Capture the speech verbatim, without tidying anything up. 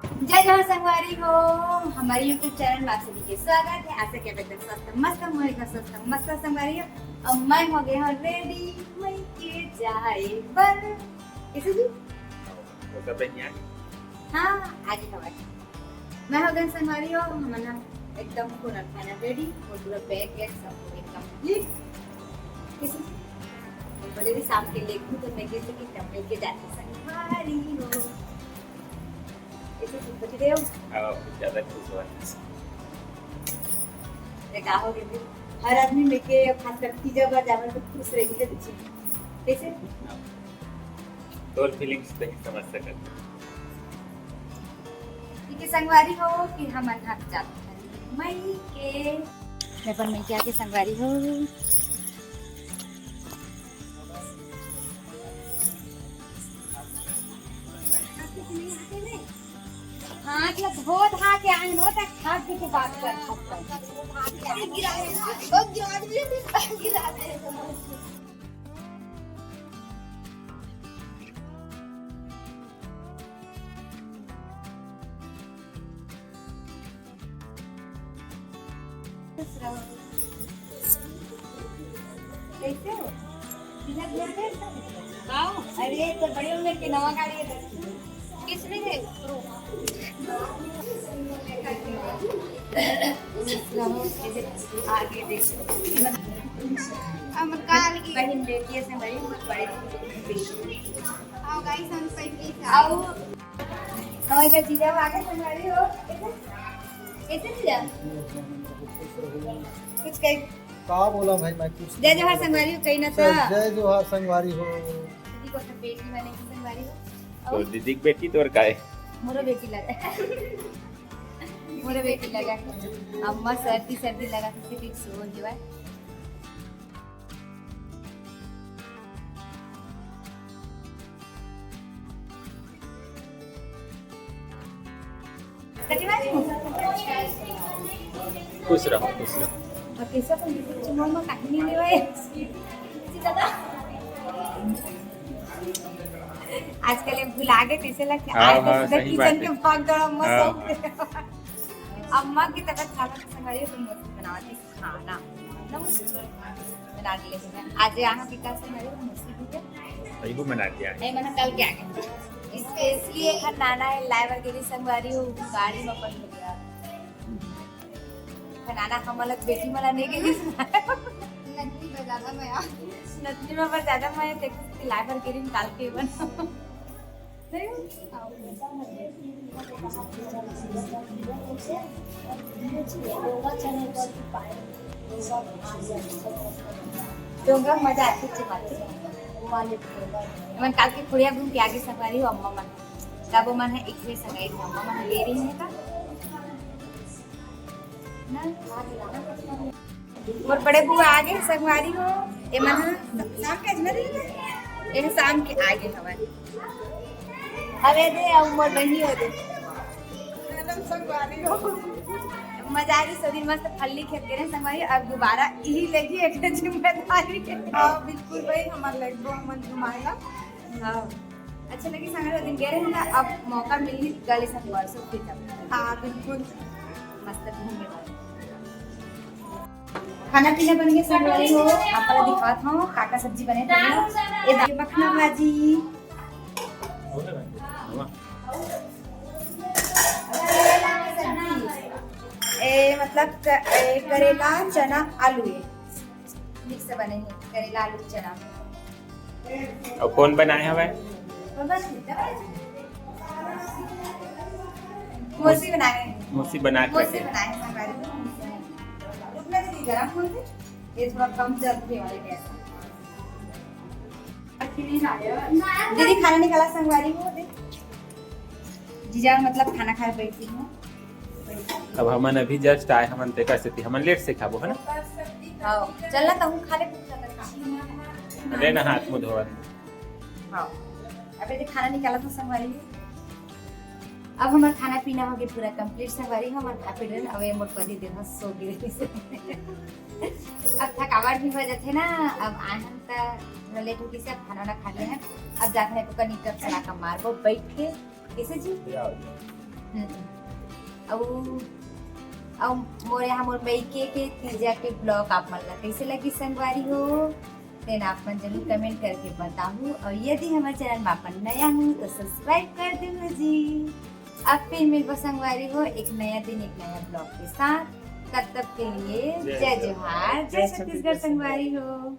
जय जोहार संगवारी हो, हमारे YouTube चैनल में आप सभी के स्वागत है। आशा के एकदम स्वस्थ मस्त, मोर एकदम स्वस्थ मस्त संगवारी हो। अब मैं हो गया हूँ रेडी, मैं के जाए बर। कैसे जी? वो सब बढ़िया। हाँ, आगे हमारे मैं हो गए संगवारी हो, हमन ह एकदम पूरा खाना रेडी और पूरा बैग वैग सब पूरे कंप्लीट। किसी बोले भी शाम के लेखू तो मैं कैसे कि कंप्लीट के जाते संगवारी हो। ऐसे सुन बची रहे हो? हाँ, कुछ ज्यादा खुश हुआ। ये का हो गया? हर आदमी में के खास कर तीजा बार जावे तो खुश रही है। कैसे? हाँ। तोर फीलिंग्स तो नहीं समझ सकत। ठीक है संगवारी हो कि हमन ह जात हन मई के। मैं अपन मई के आके संगवारी हो। हाथ ला धो धा के आए हो, तक हाथ के बात कर। कैसे हो? बिना घर में? हाँ, अरे, तो बड़ी उम्र की नवा गाड़ी है। किसने है? आगे देखो। अमरकाल की बहन बेटी है से बड़ी, बड़ी। आओ गाइस, हम पहली आओ। हमारे जीजा आ गए, संगवारी हो। कैसे जीजा? कुछ कही? का बोला भाई, मैं कुछ जय जोहार संगवारी हो, कहीं ना तो था। जय जोहार संगवारी हो। दीदी को अपने बेटी बने की संगवारी हो। तो दीदी की बेटी तो और का है? मोरो बेटी लगा। मोरो बेटी लगा। अम्मा सर्दी, सर्दी लगा तो फिर एक सो हो गया। खुश रहो, खुश रहो। और कैसा तो YouTube चैनल में कहीं नहीं हुआ है। आजकल ये भुला गए, कैसे लगता है? हाँ, आज तो हाँ, सीधा सही किचन बात के है। भाग दौड़, अम्मा हाँ। सौंप दे। अम्मा की तबीयत खराब है, तो संगवारी हो, तुम मौसी बनावत है खाना। ना मौसी? बना के लेके जाए। आज यहाँ विकास है, हमारे मौसी भी है। सही को बना दिया। नहीं, मैंने कल क्या किया? स्पेशली एक नाना है, लाइवर के लिए संगवारी हो, गाड़ी में अपन हो गया। नाना हमला बेटी मला नहीं गई। नतनी में ज्यादा मया। नतनी में पर ज्यादा मया, देखो, लाइवर के लिए निकाल के बना। डोंगरा मजा आथे, अच्छी बात है। मन काल के खुड़िया घूम के आगे संगवारी हो, अम्मा मन। तब वो मन है एक ठे संगई, अम्मा मन ले रही है का? ना, मोर बड़े बुआ आगे संगवारी हो, ए मन ह शाम के अजनबी हे, ए शाम के आगे हवय। अबे दे, अउ मोर बहिनी हो दे। मैडम संगवारी हो। मजा आ गई, सभी मस्त फल्ली खेत के रहे संगवारी, अब दोबारा इही लेगी एक जिम्मेदारी। हाँ, बिल्कुल भाई, हमार लगबो हमन घुमाएगा। हाँ। अच्छा लगी संगवारी, दिन गए रहे ना, अब मौका मिली, कल इस बार से फिर जाओ। हाँ, बिल्कुल। मस्त घूम के आओ। खाना पीना बन गया संगवारी हो, आप ला दिखात हूँ, का का सब्जी बने थे। ए दाल मखना भाजी। ए, मतलब, क-, ए, करेला, चना, आलू, ये मिक्स बने हैं, करेला, आलू, चना। अउ कौन बनाए हवय? मौसी बनाए हैं। मौसी बना के मौसी रखे। बनाए हैं, संगवारी। रुकना दीदी, गरम होने दे। ये थोड़ा कम जलते वाले गैस। दीदी खाना निकाला संगवारी हो दे। जीजा मतलब खाना खाए बैठी हूँ। अब हमन अभी जस्ट आए, हमन तेकर सेती हमन लेट से खाबो, है ना? हाँ, चल ना, तहूँ खा ले, कुछ ज्यादा खा। ले ना, हाथ मुंह धोवा। हाँ, अबे देख, खाना निकाला था संगवारी। अब हमार खाना पीना हो गया पूरा कंप्लीट संगवारी, हमार खा पी लेन, अब ये मोर पति देव सो गए। अब थकावट भी हो जाते ना, अब आए हम त थोड़ा लेट हो गई से, अब खाना वाना खा लिया है। अब जाते हैं तो कनी कब चला का मारबो बैठ के, कैसे जी? क्या हो गया? हम्म। अउ, अउ मोर यहाँ मोर मइके के तीजा के vlog आप मन ला कइसे लगिस संगवारी हो, तेन आप मन जरूर comment करके बताहू। अउ यदि हमर channel में आप मन नया हो तो subscribe कर देहू जी। अब फिर मिलबो संगवारी हो एक नया दिन एक नया vlog के साथ। तब तक के लिए जय जोहार, जय छत्तीसगढ़ संगवारी हो।